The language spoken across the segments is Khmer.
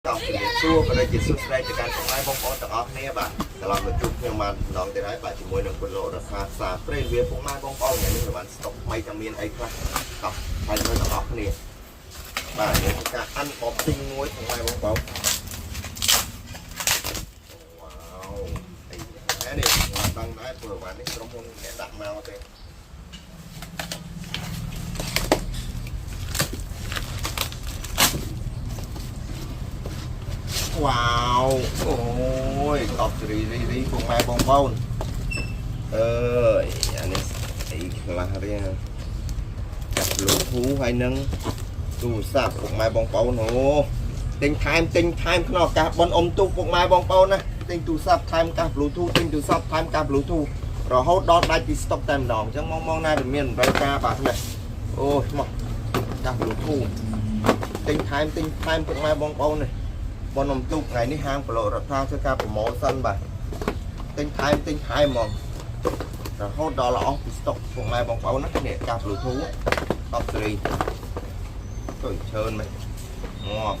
តោះជំរាបសួរក៏ដូចជាសួស្តីទៅកាន់ពុកម៉ែបងប្អូនទាំងអស់គ្នាបាទត្រឡប់មកជួបខ្ញុំបានម្ដងទៀតហើយបាទជាមួយនឹងពលរដ្ឋាផ្សារព្រៃវាពុកម៉ែបងប្អូនថ្ងៃនេះបានស្តុកថ្មីតែមានអីខ្លះតោះហើយមើលទាំងអស់គ្នាបាទនេះការ unboxing មួយពុកម៉ែបងប្អូនវ៉ាវអីនេះខ្ញុំដឹងដែរព្រោះវ៉ាន់នេះក្រុមហ៊ុនអ្នកដាក់មកទេ វ៉ាវអូយតបសេរីរីរីពុកម៉ែបងប្អូនអើយអានេះអីខ្លះរៀងកាប់ Bluetooth ហើយនឹងទូរស័ព្ទពុកម៉ែបងប្អូនអូទិញថែមទិញថែមក្នុងឱកាសបុណ្យអុំទូកពុកម៉ែបងប្អូនណាទិញទូរស័ព្ទថែមកាស Bluetooth ទិញទូរស័ព្ទថែមកាស Bluetooth រហូតដល់ដាច់ពីស្តុកតែម្ដងអញ្ចឹងមកមកណាដែលមានតម្រូវការបាទនេះអូយមកកាស Bluetooth ទិញថែមទិញថែមពុកម៉ែបងប្អូននេះ បុណ្យអុំទូកថ្ងៃនេះហាងប្រឡូរដ្ឋាធ្វើការ promotion បាទទិញថែមទិញថែមហ្មងរហូតដល់អស់ពីស្តុកពុកម៉ែបងប្អូនណានេះកាស Bluetooth 10សេរីទៅច្រើនមែនងាប់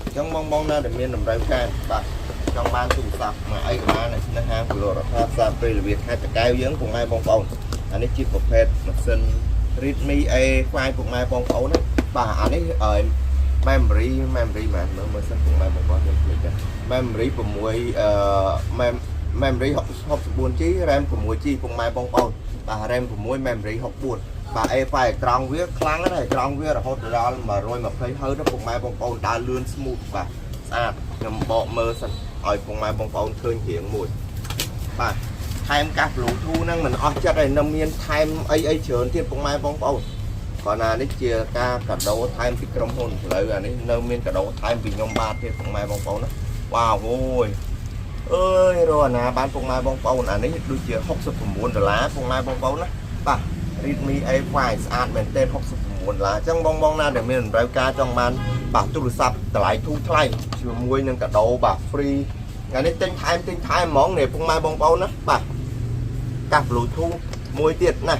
អញ្ចឹងបងបងណាដែលមានតម្រូវការបាទចង់បានទូរស័ព្ទមកអីក៏បានដែរនៅហាងប្រឡូរដ្ឋាផ្សារព្រៃលវាខេត្តតាកែវយើងពុកម៉ែបងប្អូនអានេះជាប្រភេទម៉ាស៊ីន Redmi A5 ពុកម៉ែបងប្អូនណាបាទអានេះអឺ memory memory មែនមើលមើលសិនពុកម៉ែបងប្អូនខ្ញុំភ្លេចដែរ memory 6អឺ memory 64 G RAM 6 G ពុកម៉ែបងប្អូនបាទ RAM 6 memory 64បាទ A5 អេក្រង់វាខ្លាំងណាស់អេក្រង់វារហូតដល់120 Hz ពុកម៉ែបងប្អូនដើរលឿន smooth បាទស្អាតខ្ញុំបកមើលសិនឲ្យពុកម៉ែបងប្អូនឃើញរៀងមួយបាទថែមកាស Bluetooth ហ្នឹងមិនអស់ចិត្តឯនៅមានថែមអីអីច្រើនទៀតពុកម៉ែបងប្អូន គាត់ណានេះជាការកាដូថែមពីក្រុមហ៊ុនឥឡូវអានេះនៅមានកាដូថែមពីខ្ញុំបាទទៀតពុកម៉ែបងប្អូនណាវ៉ាវអូយអើយរកអាណាបានពុកម៉ែបងប្អូនអានេះដូចជា69ដុល្លារពុកម៉ែបងប្អូនណាបាទ Redmi A5 ស្អាតមែនទែន69ដុល្លារអញ្ចឹងបងបងណាដែលមានតម្រូវការចង់បានបាទទូរស័ព្ទតម្លៃធូរថ្លៃជាមួយនឹងកាដូបាទ free ថ្ងៃនេះទិញថែមទិញថែមហ្មងនេះពុកម៉ែបងប្អូនណាបាទកាស Bluetooth មួយទៀតណា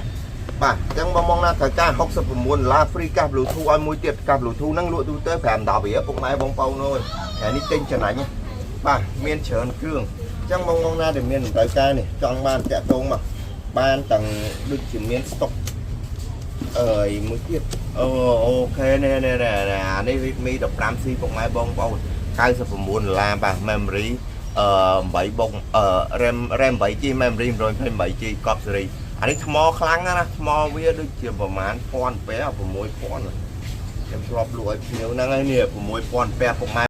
បាទអញ្ចឹងបងបងណាត្រូវការ69ដុល្លារ free កាស Bluetooth ឲ្យមួយទៀតកាស Bluetooth ហ្នឹងលក់ទូទៅ5 10រៀលពុកម៉ែបងប្អូនអើយថ្ងៃនេះទិញចំណេញណាបាទមានច្រើនគ្រឿងអញ្ចឹងបងបងណាដែលមានតម្រូវការនេះចង់បានតាក់ទងមកបានទាំងដូចជាមានស្តុកអើយមួយទៀតអូ OK នេះនេះនេះអានេះ Redmi 15C ពុកម៉ែបងប្អូន99ដុល្លារបាទ memory អឺ8បុកអឺ RAM 8 G memory 128 G កប់សេរីអានេះថ្មខ្លាំងណាស់ណាថ្មវាដូចជាប្រហែល1000ពែ6000ខ្ញុំធ្លាប់លក់ឲ្យភ្ញៀវហ្នឹងហើយនេះ6000ពែពុកម៉ែ